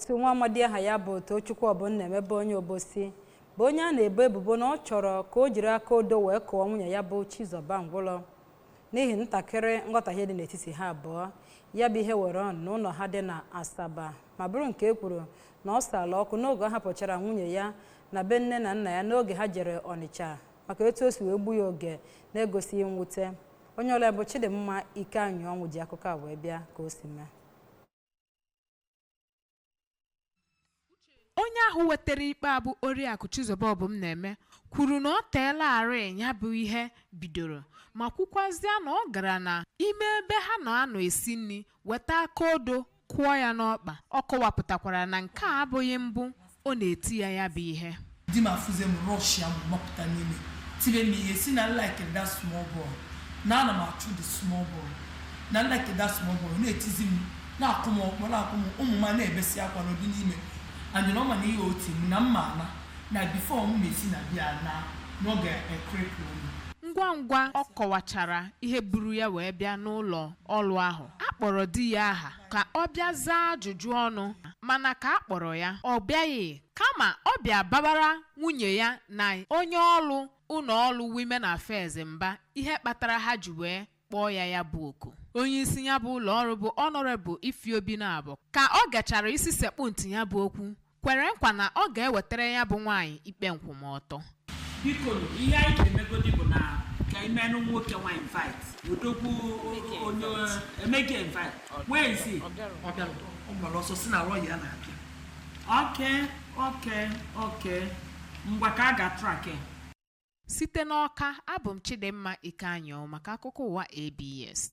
Otu nwa amadi aha ya bụ Tochukwu Ọbụnnaeme bụ onye Obosi bụ onye a na-ebo ebubo na ọ chọrọ ka o jiri aka odo wee kụọ nwunye ya bụ Chizọba ngwụlọ n'ihi ntakịrị nghọtahie dị n'etiti ha abụọ. Ya bụ ihe were ọnụ n'ụlọ ha dị na Asaba ma bụrụ nke e kwuru na ọ sala ọkụ n'oge ọ hapụchara nwunye ya na be nne na nna ya n'oge ha jere Ọnịcha maka etu o si wee gbu ya oge na-egosighị mwute. Onye ọrụ ya bụ Chidimma Ikeanyịọnwụ ji akụkọ a wee bịa ka o si mee. Onye ahụ wetara ikpe a bụ Oriakụ Chizoba Obumneme kwuru na ọ teela arị ya bụ ihe bidoro, ma kwukwazịa na ọ gara na ime ebe ha na-anọ esi nri weta aka odo kụọ ya n'ọkpa. Ọ kọwapụtakwara na nke a abụghị mbụ ọ na-eti ya ya bụ ihe. Di m afụzie m, rush ya m, mapụta n'ime, tibe m ihe, si na like that small boy, na ana m achụ the small boy, na like that small boy, na-etizi m, na-akụ m ọkpọ, na-akụ m. Ụmụ m a na-ebesi akwa n'ụdị n'ime and na ọ ma na ihe oti m na mma ana na before m mesi na bịa na n'oge ekrepụ m. Ngwa ngwa ọ kọwachara ihe buru ya wee bịa n'ụlọ ọrụ ahụ, a kpọrọ di ya aha ka ọ bịa zaa ajụjụ ọnụ, mana ka a kpọrọ ya ọ bịaghị, kama ọ bịa babara nwunye ya na onye ọrụ ụlọ ọrụ Women Affairs mba ihe kpatara ha ji wee kpọọ ya ya bụ oku. Onye isi ya bụ ụlọ ọrụ bụ Honorable Ify Obinabo, ka ọ gachara isi sekpụ ntị ya bụ okwu, kwere nkwa na ọ ga-ewetara ya bụ nwaanyị ikpe nkwụmọtọ. Biko, ihe anyị ga-emegodi bụ na ka imenụ nwoke nwa invite, odogwu onye emegi invite. Where is he? Ọ bịara, ọ gbara ọsọ si na lawyer ya na-abịa. Okay, ngwa, ka a ga-track ya. Site n'Ọka, abụ m Chidimma Ikeanyọ maka akụkọ ụwa ABS.